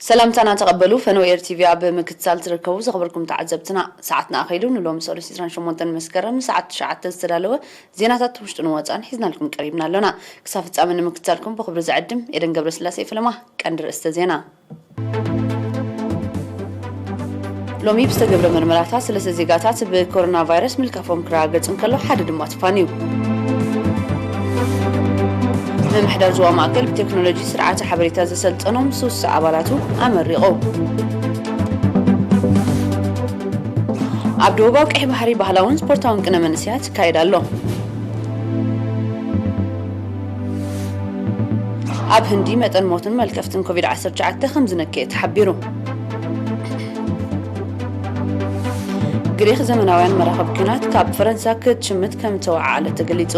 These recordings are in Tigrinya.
ሰላምታና ተቐበሉ። ፈነወ ኤር ቲቪ ኣብ ምክትታል ትርከቡ ዘኽበርኩም ተዓዘብትና፣ ሰዓትና ኣኸይዱ። ንሎሚ ሰሉስ ዕስራን ሸሞንተን መስከረም ሰዓት ትሽዓተ ዝተዳለወ ዜናታት ውሽጥን ወጻእን ሒዝናልኩም ቀሪብና ኣሎና። ክሳብ ፍጻመ ንምክትታልኩም ብኽብሪ ዝዕድም ኤደን ገብረስላሴ ፈለማ። ቀንዲ ርእስተ ዜና። ሎሚ ብዝተገብረ መርመራታት ሰለስተ ዜጋታት ብኮሮና ቫይረስ ምልካፎም ክረጋገጽ እንከሎ፣ ሓደ ድማ ተፋንዩ። ምምሕዳር ዞባ ማእከል ብቴክኖሎጂ ስርዓተ ሓበሬታ ዘሰልጠኖም ስሳ ኣባላቱ ኣመሪቑ። ኣብ ደቡባዊ ቀይሕ ባሕሪ ባህላውን ስፖርታውን ቅነ መንእሰያት ይካየድ ኣሎ። ኣብ ህንዲ መጠን ሞትን መልከፍትን ኮቪድ ዓሰርተ ትሽዓተ ከም ዝነከየ ተሓቢሩ። ግሪኽ ዘመናውያን መራኽብ ኲናት ካብ ፈረንሳ ክትሽምት ከም እተወዓዓለት ተገሊጹ።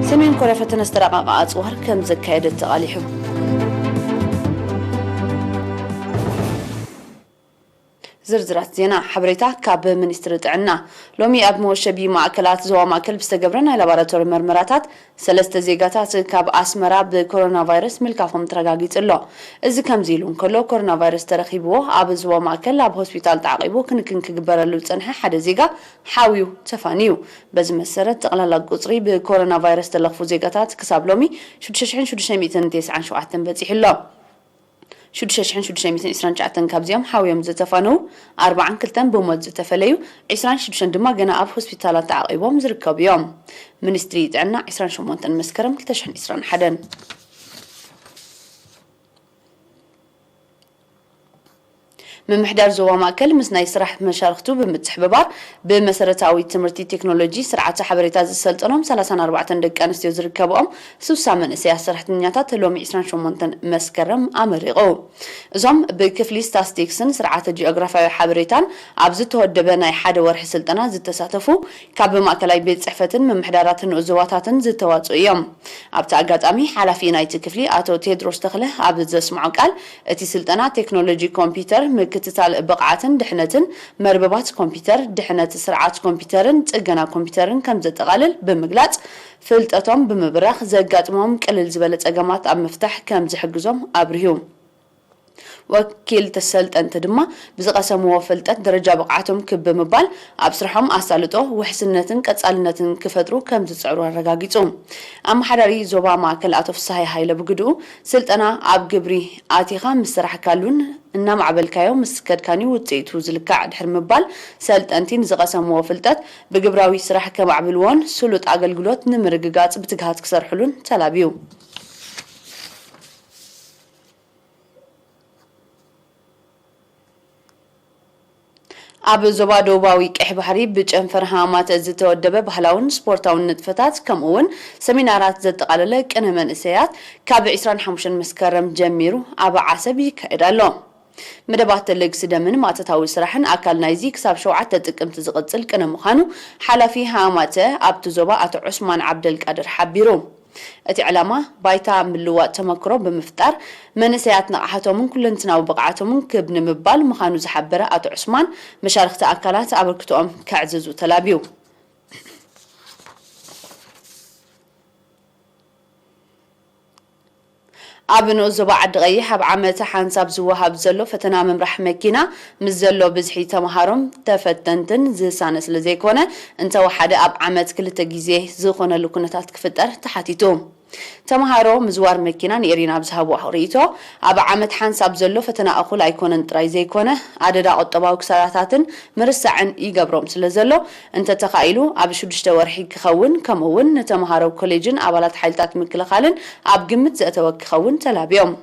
ሰሜን ኮርያ ፈተነ ዝተራቐቐ ኣጽዋር ከም ዘካየደት ተቓሊሑ። ዝርዝራት ዜና። ሓበሬታ ካብ ሚኒስትሪ ጥዕና። ሎሚ ኣብ መወሸቢ ማእከላት ዞባ ማእከል ብዝተገብረ ናይ ላቦራቶሪ መርመራታት ሰለስተ ዜጋታት ካብ ኣስመራ ብኮሮና ቫይረስ ምልካፎም ተረጋጊጹ ኣሎ። እዚ ከምዚ ኢሉ እንከሎ፣ ኮሮና ቫይረስ ተረኺብዎ ኣብ ዞባ ማእከል ኣብ ሆስፒታል ተዓቒቡ ክንክን ክግበረሉ ዝጸንሐ ሓደ ዜጋ ሓውዩ ተፋንዩ። በዚ መሰረት፣ ጠቕላላ ቁጽሪ ብኮሮና ቫይረስ ተለኽፉ ዜጋታት ክሳብ ሎሚ ሽዱሽተ ሽሕን ሽዱሽተ ሚእትን ተስዓን ሸውዓተን በጺሑ ኣሎ። ሽዱሽተ ሽሕን ሽዱሽተ ሚእትን ዕስራን ትሽዓተን ካብዚኦም ሓውዮም ዝተፋነዉ፣ ኣርባዓን ክልተን ብሞት ዝተፈለዩ፣ ዕስራን ሽዱሽተን ድማ ገና ኣብ ሆስፒታላት ተዓቒቦም ዝርከቡ እዮም። ሚኒስትሪ ጥዕና፣ ዕስራን ሸሞንተን መስከረም ክልተ ሽሕን ዕስራን ሓደን። ምምሕዳር ዞባ ማእከል ምስ ናይ ስራሕ መሻርኽቱ ብምትሕብባር፣ ብመሰረታዊ ትምህርቲ ቴክኖሎጂ ስርዓተ ሓበሬታ ዝሰልጠኖም ሰላሳን ኣርባዕተን ደቂ ኣንስትዮ ዝርከብኦም ስሳ መንእሰያት ሰራሕተኛታት ሎሚ ዕስራን ሸሞንተን መስከረም ኣመሪቑ። እዞም ብክፍሊ ስታስቲክስን ስርዓተ ጂኦግራፍያዊ ሓበሬታን ኣብ ዝተወደበ ናይ ሓደ ወርሒ ስልጠና ዝተሳተፉ፣ ካብ ማእከላይ ቤት ጽሕፈትን ምምሕዳራትን ንኡስ ዞባታትን ዝተዋጽኡ እዮም። ኣብቲ ኣጋጣሚ፣ ሓላፊ ናይቲ ክፍሊ ኣቶ ቴድሮስ ተኽለ ኣብ ዘስምዖ ቃል፣ እቲ ስልጠና ቴክኖሎጂ ኮምፒውተር፣ ምክትታል ብቕዓትን ድሕነትን መርበባት ኮምፒውተር፣ ድሕነት ስርዓት ኮምፒውተርን ጽገና ኮምፒውተርን ከም ዘጠቓልል ብምግላጽ፣ ፍልጠቶም ብምብራኽ ዘጋጥሞም ቅልል ዝበለ ጸገማት ኣብ ምፍታሕ ከም ዝሕግዞም ኣብሪሁ። ወኪል ተሰልጠንቲ ድማ ብዝቐሰምዎ ፍልጠት ደረጃ ብቕዓቶም ክብ ብምባል፣ ኣብ ስርሖም ኣሳልጦ፣ ውሕስነትን ቀጻልነትን ክፈጥሩ ከም ዝጽዕሩ ኣረጋጊጹ። ኣመሓዳሪ ዞባ ማእከል ኣቶ ፍስሃየ ሃይለ ብግድኡ፣ ስልጠና ኣብ ግብሪ ኣቲኻ ምስ ሰራሕካሉን እናማዕበልካዮ ምስ ከድካን'ዩ ውጽኢቱ ዝልካዕ ድሕሪ ምባል፣ ሰልጠንቲ ንዝቐሰምዎ ፍልጠት ብግብራዊ ስራሕ ከማዕብልዎን ስሉጥ ኣገልግሎት ንምርግጋጽ ብትግሃት ክሰርሕሉን ተላብዩ። ኣብ ዞባ ደቡባዊ ቀይሕ ባሕሪ ብጨንፈር ሃማማት ዝተወደበ ባህላውን ስፖርታውን ንጥፈታት፣ ከምኡ እውን ሰሚናራት ዘጠቓለለ ቅነ መንእሰያት ካብ ዕስራን ሓሙሽተን መስከረም ጀሚሩ ኣብ ዓሰብ ይካየድ ኣሎ። መደባት ልግሲ ደምን ማእቶታዊ ስራሕን ኣካል ናይዚ ክሳብ ሸውዓተ ጥቅምቲ ዝቕጽል ቅነ ምዃኑ ሓላፊ ሃማማተ ኣብቲ ዞባ ኣቶ ዑስማን ዓብደልቃድር ሓቢሩ። እቲ ዕላማ፣ ባይታ ምልዋጥ ተመክሮ ብምፍጣር፣ መንእሰያት ንቕሓቶምን ኩለንትናዊ ብቕዓቶምን ክብ ንምባል ምዃኑ ዝሓበረ ኣቶ ዑስማን፣ መሻርኽቲ ኣካላት ኣበርክቶኦም ከዕዝዙ ተላብዩ። ኣብ ንኡስ ዞባ ዓዲ ቀይሕ ኣብ ዓመት ሓንሳብ ዝወሃብ ዘሎ ፈተና ምምራሕ መኪና፣ ምስ ዘሎ ብዝሒ ተምሃሮን ተፈተንትን ዝሳነ ስለ ዘይኮነ፣ እንተወሓደ ኣብ ዓመት ክልተ ግዜ ዝኾነሉ ኩነታት ክፍጠር ተሓቲቱ። ተምሃሮ ምዝዋር መኪና ንኤሪና ኣብ ዝሃብዎ ርእይቶ፣ ኣብ ዓመት ሓንሳብ ዘሎ ፈተና እኹል ኣይኮነን ጥራይ ዘይኮነ፣ ኣደዳ ቁጠባዊ ክሳራታትን ምርሳዕን ይገብሮም ስለ ዘሎ፣ እንተተኻኢሉ ኣብ ሽዱሽተ ወርሒ ክኸውን፣ ከምኡ እውን ንተምሃሮ ኮሌጅን ኣባላት ሓይልታት ምክልኻልን ኣብ ግምት ዘእተወ ክኸውን ተላብዮም።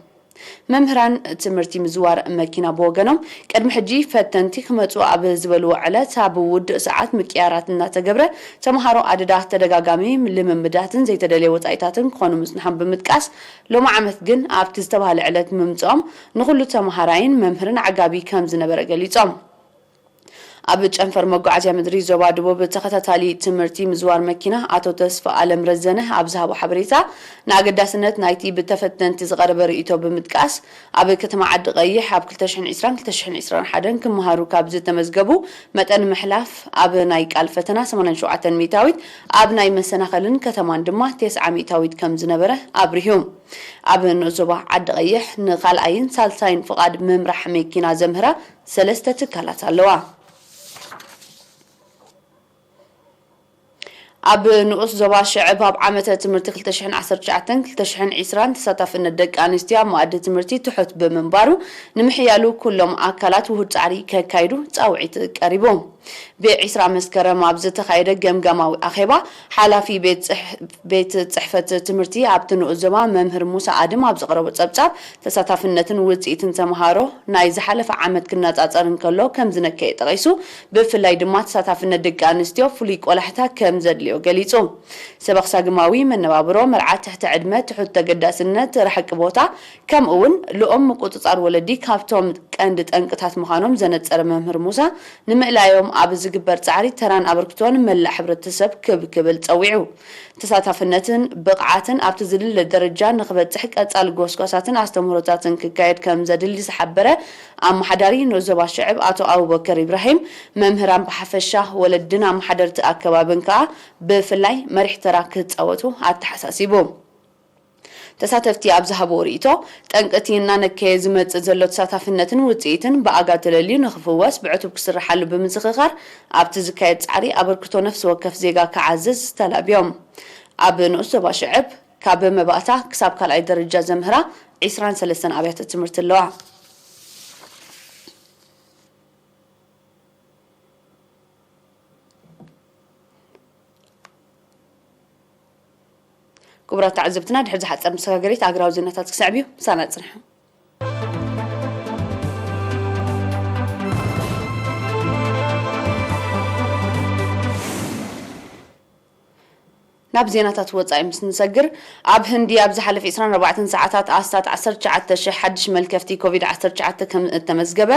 መምህራን ትምህርቲ ምዝዋር መኪና ብወገኖም፣ ቅድሚ ሕጂ ፈተንቲ ክመጹ ኣብ ዝበልዎ ዕለት ኣብ ውዱእ ሰዓት ምቅያራት እናተገብረ፣ ተምሃሮ ኣደዳ ተደጋጋሚ ልምምዳትን ዘይተደልየ ወጻኢታትን ክኾኑ ምጽንሖም ብምጥቃስ፣ ሎሚ ዓመት ግን ኣብቲ ዝተባህለ ዕለት ምምጽኦም ንኹሉ ተምሃራይን መምህርን ዓጋቢ ከም ዝነበረ ገሊጾም። ኣብ ጨንፈር መጓዓዝያ ምድሪ ዞባ ደቡብ ተኸታታሊ ትምህርቲ ምዝዋር መኪና ኣቶ ተስፋ ኣለም ረዘነ ኣብ ዝሃቦ ሓበሬታ፣ ንኣገዳስነት ናይቲ ብተፈተንቲ ዝቐረበ ርእይቶ ብምጥቃስ፣ ኣብ ከተማ ዓዲ ቀይሕ ኣብ ክልተ ሽሕን ዕስራን ክልተ ሽሕን ዕስራን ሓደን ክመሃሩ ካብ ዝተመዝገቡ መጠን ምሕላፍ፣ ኣብ ናይ ቃል ፈተና ሰማንያን ሸውዓተን ሚእታዊት፣ ኣብ ናይ መሰናኸልን ከተማን ድማ ተስዓ ሚእታዊት ከም ዝነበረ ኣብሪሁ። ኣብ ንኡስ ዞባ ዓዲ ቀይሕ ንኻልኣይን ሳልሳይን ፍቓድ ምምራሕ መኪና ዘምህራ ሰለስተ ትካላት ኣለዋ። ኣብ ንኡስ ዞባ ሽዕብ ኣብ ዓመተ ትምህርቲ ክልተ ሽሕን ዓሰርተ ትሽዓተን ክልተ ሽሕን ዕስራን ተሳታፍነት ደቂ ኣንስትዮ ኣብ መኣዲ ትምህርቲ ትሑት ብምንባሩ ንምሕያሉ ኩሎም ኣካላት ውሁድ ጻዕሪ ከካይዱ ጻውዒት ቀሪቡ። ብዕስራ መስከረም ኣብ ዝተኻየደ ገምጋማዊ ኣኼባ፣ ሓላፊ ቤት ጽሕ-፣ ቤት ጽሕፈት ትምህርቲ ኣብቲ ንኡስ ዞባ መምህር ሙሳ ኣድም ኣብ ዘቕረቦ ጸብጻብ፣ ተሳታፍነትን ውጽኢትን ተምሃሮ ናይ ዝሓለፈ ዓመት ክነጻጸር እንከሎ ከም ዝነከየ ጠቒሱ፣ ብፍላይ ድማ ተሳታፍነት ደቂ ኣንስትዮ ፍሉይ ቆላሕታ ከም ዘድልዮ ገሊጹ። ሰበኽ ሳግማዊ መነባብሮ፣ መርዓ ትሕቲ ዕድመ፣ ትሑት ተገዳስነት፣ ርሕቂ ቦታ፣ ከምኡ እውን ልኦም ምቁጽጻር ወለዲ ካብቶም ቀንዲ ጠንቅታት ምዃኖም ዘነጸረ መምህር ሙሳ፣ ንምእላዮም ኣብ ዝግበር ጻዕሪ ተራን ኣበርክቶን መላእ ሕብረተሰብ ክብ ክብል ጸዊዑ። ተሳታፍነትን ብቕዓትን ኣብቲ ዝድለ ደረጃ ንኽበጽሕ ቀጻሊ ጎስጓሳትን ኣስተምህሮታትን ክካየድ ከም ዘድሊ ዝሓበረ ኣመሓዳሪ ንኡስ ዞባ ሽዕብ ኣቶ ኣቡበከር ኢብራሂም፣ መምህራን ብሓፈሻ፣ ወለድን ኣመሓደርቲ ኣከባብን ከኣ ብፍላይ መሪሕ ተራ ክጻወቱ ኣተሓሳሲቡ። ተሳተፍቲ ኣብ ዝሃብዎ ርእይቶ፣ ጠንቂ እቲ እናነከየ ዝመጽእ ዘሎ ተሳታፍነትን ውጽኢትን ብኣጋ ተለልዩ ንኽፍወስ ብዕቱብ ክስርሓሉ ብምዝኽኻር፣ ኣብቲ ዝካየድ ጻዕሪ ኣበርክቶ ነፍሲ ወከፍ ዜጋ ክዓዝዝ ተላብዮም። ኣብ ንኡስ ዞባ ሽዕብ፣ ካብ መባእታ ክሳብ ካልኣይ ደረጃ ዘምህራ ዕስራን ሰለስተን ኣብያተ ትምህርቲ ኣለዋ። ክቡራት ተዓዘብትና፣ ድሕሪ ዝሓጸር መሰጋገሪት ኣገራዊ ዜናታት ክስዕብ እዩ። ምሳና ጽንሑ። ናብ ዜናታት ወጻኢ ምስ ንሰግር፣ ኣብ ህንዲ ኣብ ዝሓለፈ ዕስራን ኣርባዕተን ሰዓታት ኣስታት ዓሰርተ ትሽዓተ ሽሕ ሓድሽ መልከፍቲ ኮቪድ ዓሰርተ ትሽዓተ ከም እተመዝገበ፣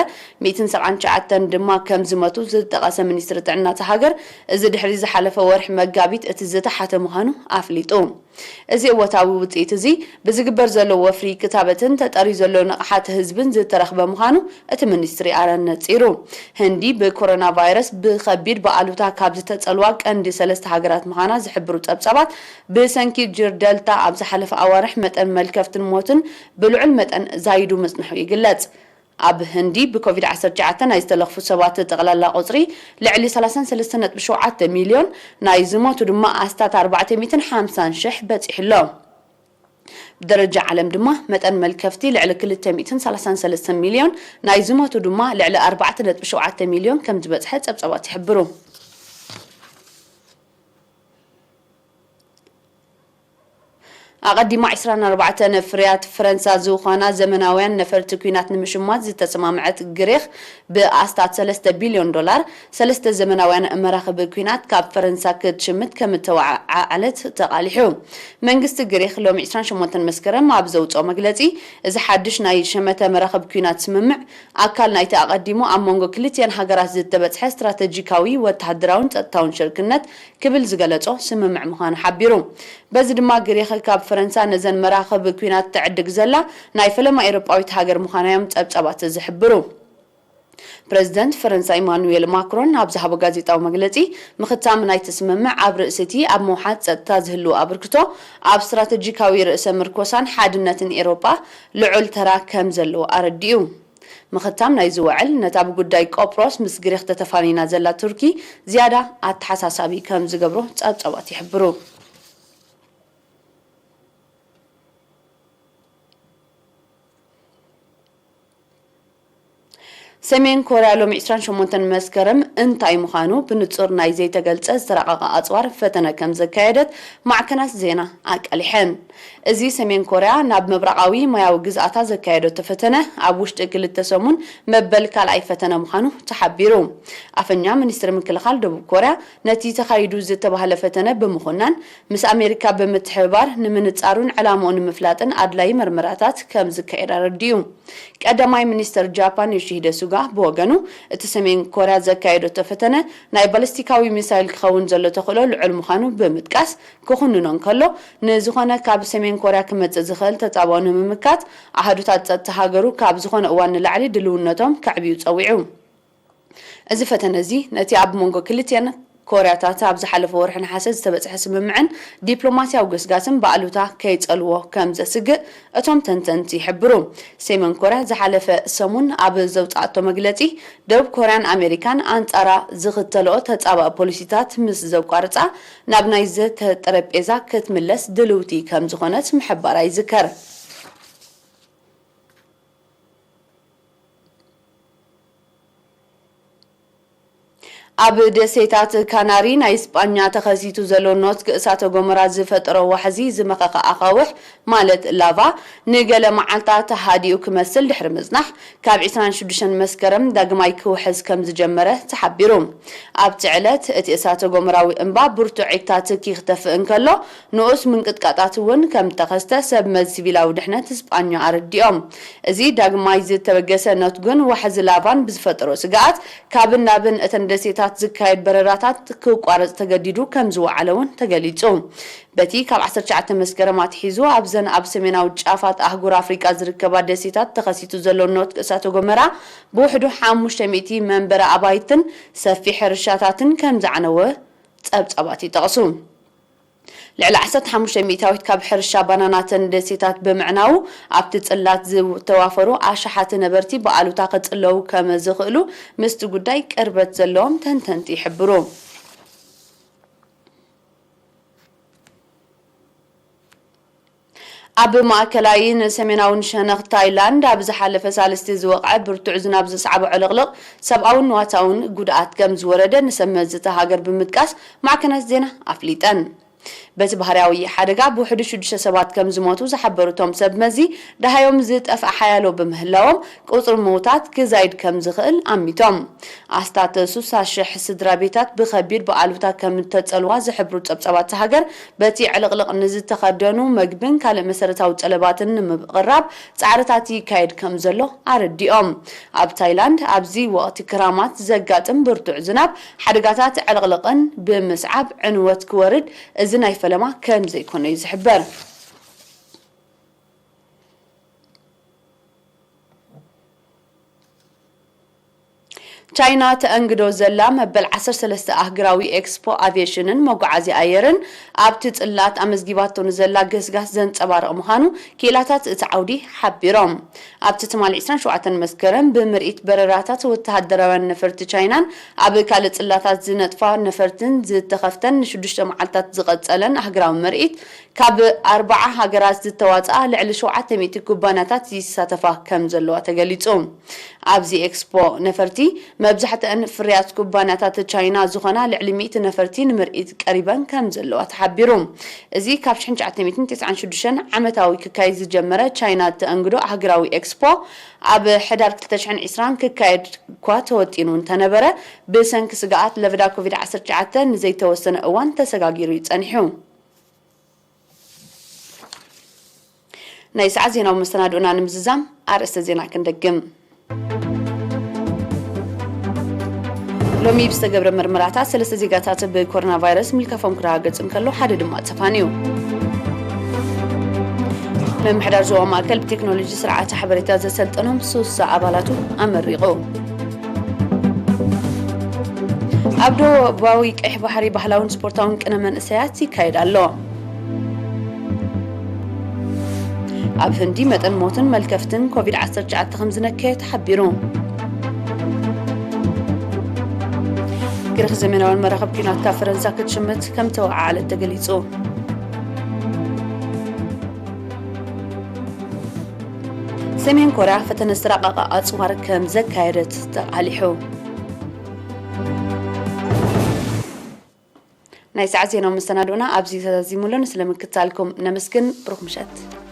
ሚእትን ሰብዓን ትሽዓተን ድማ ከም ዝመቱ ዝጠቐሰ ሚኒስትሪ ጥዕና እታ ሃገር፣ እዚ ድሕሪ ዝሓለፈ ወርሒ መጋቢት እቲ ዝተሓተ ምዃኑ ኣፍሊጡ። እዚ እወታዊ ውጽኢት እዚ፣ ብዝግበር ዘሎ ወፍሪ ክታበትን ተጠርዩ ዘሎ ንቕሓት ህዝብን ዝተረኽበ ምዃኑ እቲ ሚኒስትሪ ኣነጺሩ። ህንዲ ብኮሮና ቫይረስ ብኸቢድ ብኣሉታ ካብ ዝተጸልዋ ቀንዲ ሰለስተ ሃገራት ምዃና ዝሕብሩ ጸብጻባት፣ ብሰንኪ ጅር ደልታ ኣብ ዝሓለፈ ኣዋርሕ መጠን መልከፍትን ሞትን ብልዑል መጠን ዛይዱ ምጽንሑ ይግለጽ። ኣብ ህንዲ ብኮቪድ ዓሰርተ ትሽዓተ ናይ ዝተለኽፉ ሰባት ጠቕላላ ቁጽሪ ልዕሊ ሰላሳን ሰለስተን ነጥቢ ሸውዓተ ሚልዮን፣ ናይ ዝሞቱ ድማ ኣስታት ኣርባዕተ ሚእትን ሓምሳን ሽሕ በጺሑ ኣሎ። ብደረጃ ዓለም ድማ መጠን መልከፍቲ ልዕሊ ክልተ ሚእትን ሰላሳን ሰለስተን ሚልዮን፣ ናይ ዝሞቱ ድማ ልዕሊ ኣርባዕተ ነጥቢ ሸውዓተ ሚልዮን ከም ዝበጽሐ ጸብጻባት ይሕብሩ። ኣቐዲማ ዕስራን ኣርባዕተን ፍርያት ፈረንሳ ዝኾና ዘመናውያን ነፈርቲ ኲናት ንምሽማት ዝተሰማምዐት ግሪኽ፣ ብኣስታት ሰለስተ ቢልዮን ዶላር ሰለስተ ዘመናውያን መራኽብ ኲናት ካብ ፈረንሳ ክትሽምት ከም እተወዓዓለት ተቓሊሑ። መንግስቲ ግሪኽ ሎሚ ዕስራን ሸሞንተን መስከረም ኣብ ዘውጽኦ መግለጺ፣ እዚ ሓድሽ ናይ ሸመተ መራኽብ ኲናት ስምምዕ ኣካል ናይቲ ኣቐዲሙ ኣብ መንጎ ክልቲኣን ሃገራት ዝተበጽሐ ስትራተጂካዊ ወተሃደራውን ጸጥታውን ሽርክነት ክብል ዝገለጾ ስምምዕ ምዃኑ ሓቢሩ። በዚ ድማ ግሪኽ ካብ ፈረንሳ ነዘን መራኽብ ኲናት ትዕድግ ዘላ ናይ ፈለማ ኤውሮጳዊት ሃገር ምዃና እዮም ጸብጻባት ዝሕብሩ። ፕረዚደንት ፈረንሳ ኢማኑኤል ማክሮን ኣብ ዝሃቦ ጋዜጣዊ መግለጺ፣ ምኽታም ናይቲ ስምምዕ ኣብ ርእሲ እቲ ኣብ ምውሓድ ጸጥታ ዝህልዎ ኣበርክቶ፣ ኣብ ስትራተጂካዊ ርእሰ ምርኮሳን ሓድነትን ኤውሮጳ ልዑል ተራ ከም ዘለዎ ኣረዲኡ። ምኽታም ናይዚ ውዕል፣ ነታ ብጉዳይ ቆጵሮስ ምስ ግሪኽ ተተፋኒና ዘላ ቱርኪ ዝያዳ ኣተሓሳሳቢ ከም ዝገብሮ ጸብጻባት ይሕብሩ። ሰሜን ኮርያ ሎሚ ዕስራን ሸሞንተን መስከረም እንታይ ምዃኑ ብንጹር ናይ ዘይተገልጸ ዝተራቐቐ ኣጽዋር ፈተነ ከም ዘካየደት ማዕከናት ዜና ኣቃሊሐን። እዚ ሰሜን ኮርያ ናብ ምብራቓዊ ማያዊ ግዝኣታ ዘካየደቶ ፈተነ፣ ኣብ ውሽጢ ክልተ ሰሙን መበል ካልኣይ ፈተነ ምዃኑ ተሓቢሩ። ኣፈኛ ሚኒስትሪ ምክልኻል ደቡብ ኮርያ፣ ነቲ ተኻይዱ ዝተባህለ ፈተነ ብምኹናን፣ ምስ ኣሜሪካ ብምትሕብባር ንምንጻሩን ዕላምኡ ንምፍላጥን ኣድላዪ መርመራታት ከም ዝካየድ ኣረዲኡ። ቀዳማይ ሚኒስተር ጃፓን ዮሺሂደ ሱጋ፣ ብወገኑ፣ እቲ ሰሜን ኮርያ ዘካየደቶ ፈተነ ናይ ባሊስቲካዊ ሚሳይል ክኸውን ዘሎ ተኽእሎ ልዑል ምዃኑ ብምጥቃስ፣ ክኹንኖ እንከሎ፣ ንዝኾነ ካብ ሰሜን ኮርያ ክመጽእ ዝኽእል ተጻብኦ ንምምካት፣ ኣሃዱታት ጸጥታ ሃገሩ ካብ ዝኾነ እዋን ንላዕሊ ድልውነቶም ከዕብዩ ጸዊዑ። እዚ ፈተነ እዚ ነቲ ኣብ መንጎ ክልቲኣን ኮርያታት ኣብ ዝሓለፈ ወርሒ ነሓሰ ዝተበጽሐ ስምምዕን ዲፕሎማስያዊ ገስጋስን ብኣሉታ ከይጸልዎ ከም ዘስግእ እቶም ተንተንቲ ይሕብሩ። ሰሜን ኮርያ ዝሓለፈ ሰሙን ኣብ ዘውጽኣቶ መግለጺ፣ ደቡብ ኮርያን ኣሜሪካን ኣንጻራ ዝኽተልኦ ተጻባኢ ፖሊሲታት ምስ ዘቋርጻ፣ ናብ ናይ ዘተ ጠረጴዛ ክትምለስ ድልውቲ ከም ዝኾነት ምሕባራ ይዝከር። ኣብ ደሴታት ካናሪ ናይ ስጳኛ ተኸሲቱ ዘሎ ኖትግ እሳተ ጎመራ ዝፈጠሮ ዋሕዚ ዝመኸኸ ኣኻውሕ፣ ማለት ላቫ፣ ንገለ መዓልታት ሃዲኡ ክመስል ድሕሪ ምጽናሕ፣ ካብ ዕስራን ሽዱሽተን መስከረም ዳግማይ ክውሕዝ ከም ዝጀመረ ተሓቢሩ። ኣብቲ ዕለት፣ እቲ እሳተ ጎመራዊ እምባ ብርቱዕ ዒግታ ትኪ ክተፍእ እንከሎ፣ ንኡስ ምንቅጥቃጣት እውን ከም ተኸስተ ሰብ መዚ ሲቪላዊ ድሕነት ስጳኛ ኣረዲኦም። እዚ ዳግማይ ዝተበገሰ ኖትግን ዋሕዚ ላቫን ብዝፈጠሮ ስግኣት፣ ካብን ናብን እተን ደሴታት ዝካየድ በረራታት ክቋረጽ ተገዲዱ ከም ዝወዓለ እውን ተገሊጹ። በቲ ካብ ዓሰርተ ትሽዓተ መስከረም ኣትሒዙ ኣብዘን ኣብ ሰሜናዊ ጫፋት ኣህጉር ኣፍሪቃ ዝርከባ ደሴታት ተኸሲቱ ዘሎ ኖትግ እሳተ ጎመራ፣ ብውሕዱ ሓሙሽተ ሚእቲ መንበሪ ኣባይትን ሰፊሕ ሕርሻታትን ከም ዝዓነወ ጸብጻባት ይጠቕሱ። ልዕሊ ዓሰርተ ሓሙሽተ ሚእታዊት ካብ ሕርሻ ባናናተን ደሴታት ብምዕናዉ፣ ኣብቲ ጽላት ዝተዋፈሩ ኣሽሓት ነበርቲ ብኣሉታ ክጽለዉ ከም ዝኽእሉ ምስቲ ጉዳይ ቅርበት ዘለዎም ተንተንቲ ይሕብሩ። ኣብ ማእከላይን ሰሜናውን ሸነኽ ታይላንድ ኣብ ዝሓለፈ ሳልስቲ ዝወቕዐ ብርቱዕ ዝናብ ዘስዓቦ ዕልቕልቕ ሰብኣውን ንዋታውን ጉድኣት ከም ዝወረደ ንሰብ መዚ እታ ሃገር ብምጥቃስ ማዕከናት ዜና ኣፍሊጠን። በቲ ባህርያዊ ሓደጋ ብውሕዱ ሽዱሽተ ሰባት ከም ዝሞቱ ዝሓበሩ እቶም ሰብ መዚ፣ ደሃዮም ዝጠፍኣ ሓያሎ ብምህላዎም፣ ቁጽሪ ምዉታት ክዛይድ ከም ዝኽእል ኣሚቶም። ኣስታት ሱሳ ሽሕ ስድራ ቤታት ብኸቢድ ብኣሉታ ከም እተጸልዋ ዝሕብሩ ጸብጻባት እታ ሃገር፣ በቲ ዕልቕልቕ ንዝተኸደኑ መግብን ካልእ መሰረታዊ ጠለባትን ንምቕራብ ጻዕርታት ይካየድ ከም ዘሎ ኣረዲኦም። ኣብ ታይላንድ ኣብዚ ወቕቲ ክራማት ዘጋጥም ብርቱዕ ዝናብ፣ ሓደጋታት ዕልቕልቕን ብምስዓብ ዕንወት ክወርድ፣ እዚ ናይ ፈለማ ከም ዘይኮነ እዩ ዝሕበር። ቻይና ተኣንግዶ ዘላ መበል ዓሰርተ ሰለስተ ኣህጉራዊ ኤክስፖ ኣቪየሽንን መጓዓዝያ ኣየርን ኣብቲ ጽላት ኣመዝጊባቶ ንዘላ ገስጋስ ዘንጸባርቕ ምዃኑ ክኢላታት እቲ ዓውዲ ሓቢሮም። ኣብቲ ትማሊ ዕስራን ሸውዓተን መስከረም ብምርኢት በረራታት ወተሃደራውያን ነፈርቲ ቻይናን ኣብ ካልእ ጽላታት ዝነጥፋ ነፈርትን ዝተኸፍተን ንሽዱሽተ መዓልታት ዝቐጸለን ኣህጉራዊ ምርኢት፣ ካብ ኣርባዓ ሃገራት ዝተዋጽኣ ልዕሊ ሸውዓተ ሚእቲ ኩባንያታት ይሳተፋ ከም ዘለዋ ተገሊጹ። ኣብዚ ኤክስፖ ነፈርቲ፣ መብዛሕትአን ፍርያት ኩባንያታት ቻይና ዝኾና ልዕሊ ሚእቲ ነፈርቲ ንምርኢት ቀሪበን ከም ዘለዋ ተሓቢሩ። እዚ ካብ ሽሕን ትሽዓተ ሚእትን ተስዓን ሽዱሽተን ዓመታዊ ክካየድ ዝጀመረ ቻይና ተኣንግዶ ኣህጉራዊ ኤክስፖ፣ ኣብ ሕዳር ክልተ ሽሕን ዕስራን ክካየድ እኳ ተወጢኑ እንተነበረ፣ ብሰንኪ ስግኣት ለበዳ ኮቪድ ዓሰርተ ትሽዓተ ንዘይተወሰነ እዋን ተሰጋጊሩ እዩ ጸኒሑ። ናይ ሰዓት ዜናዊ መሰናድኦና ንምዝዛም ኣርእስተ ዜና ክንደግም። ሎሚ ብዝተገብረ ምርመራታት ሰለስተ ዜጋታት ብኮሮና ቫይረስ ምልካፎም ክረጋገጽ እንከሎ፣ ሓደ ድማ ተፋንዩ። ምምሕዳር ዞባ ማእከል ብቴክኖሎጂ ስርዓተ ሓበሬታ ዘሰልጠኖም ሱሳ ኣባላቱ ኣመሪቑ። ኣብ ደቡባዊ ቀይሕ ባሕሪ ባህላውን ስፖርታውን ቅነ መንእሰያት ይካየድ ኣሎ። ኣብ ህንዲ መጠን ሞትን መልከፍትን ኮቪድ ዓሰርተ ትሽዓተ ከም ዝነከየ ተሓቢሩ። ግሪኽ ዘመናውያን መራኸብ ኲናት ካብ ፈረንሳ ክትሽምት ከም ተወዓዓለት ተገሊጹ። ሰሜን ኮርያ ፈተነ ዝተራቐቐ ኣጽዋር ከም ዘካየደት ተቓሊሑ። ናይ ሰዓት ዜናዊ መሰናድኦና ኣብዚ ተዛዚሙ ኣሎ። ንስለ ምክታልኩም ነመስግን። ብሩኽ ምሸት።